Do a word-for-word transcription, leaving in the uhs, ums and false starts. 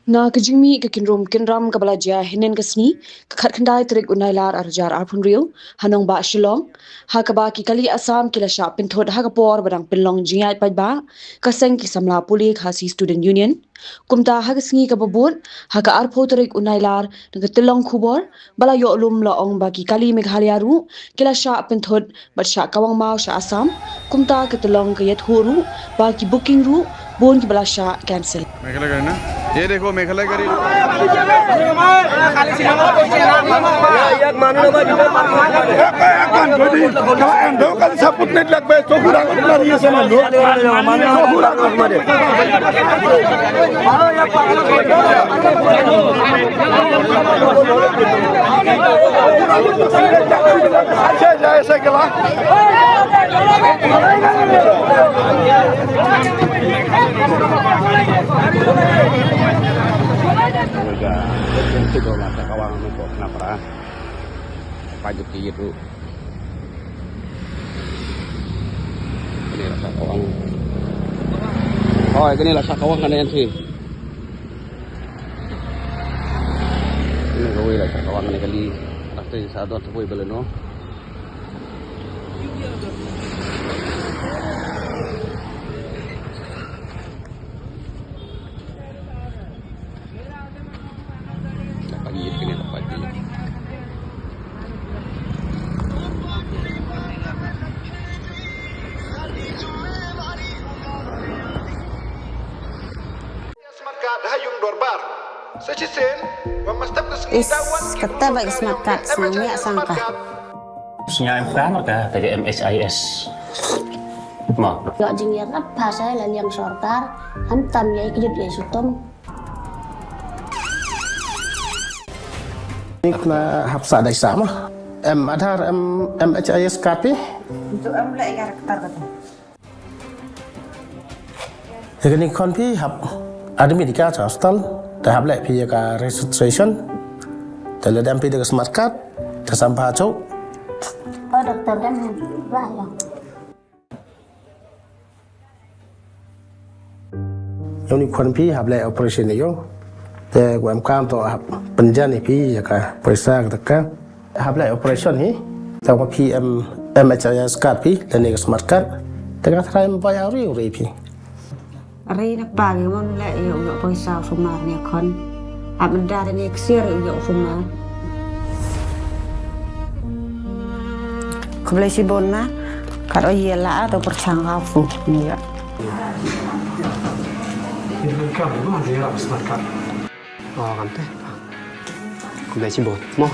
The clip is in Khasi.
Na ka jingmih ka kynrum kynram kaba la jia hynnin ka sngi, ka khatkhyndai tarik u Nailar ar hajar arphew hynriew, ha nongbah Shillong, ha kaba ki kali Assam ki la shah pynthut ha ka por ba dang pynlong jingïaid paidbah ka seng ki samla pule Khasi Student Union. Kumta ha ka sngi kaba bud, ha ka arphew tarik u Nailar, na ka tyllong khubor ba la ïoh lum la ong ba ki kali Meghalaya ruh ki la shah pynthut bad shah kawang maw sha Assam. Kumta ka tyllong ka ïathuh ruh ba ki booking ruh bun kiba la shah cancel. मेघालय गाड़ी ना, ये देखो मेघालय गाड़ी। Kane la shah kawang. Hooid, kane la shah kawang kane, N C. Kane kawei la shah kawang kane kali. Lak te sa don sa kawei Baleno. Is, kata ba ka smart card, snang ïa sang ka. Sngai ka marka ka M H I S. Mo. Ïoh jingïarap ha sa la liang sorkar, khamtam ïa ki jut ïa shitom. Ni kena hap sa dei sa ma. Em Aadhaar, em M H I S card phi. Itu em leh ïa rektar kata. Ïa kane khon phi hap admit ïa ka sha hospital, te hap leh phi ïa ka registration. Te lada em phi da ka smart card, te sam pha chok. Oh, doktor, dem bah ïa. Ïa une khon phi hap leh operation ïa u. Te u em kam to hap pynjan ïa phi ïa ka poisa kata ka. Hap leh operation hi. Te u phi em M H I S card phi lane ka smart card. Te ka trai em bai au ri u ri phi. Ri na pa ngi mon leh ïa u ïoh poisa u sumar ne khon. Ap menda te ne ksiar ïa u ïoh u sumar. Khublei shibun na. Kat o ïa la to pyrchang ka fu ni ïa. Ini kan ma dia ap smart card. Oh, kan te. Khublei shibun. Mo.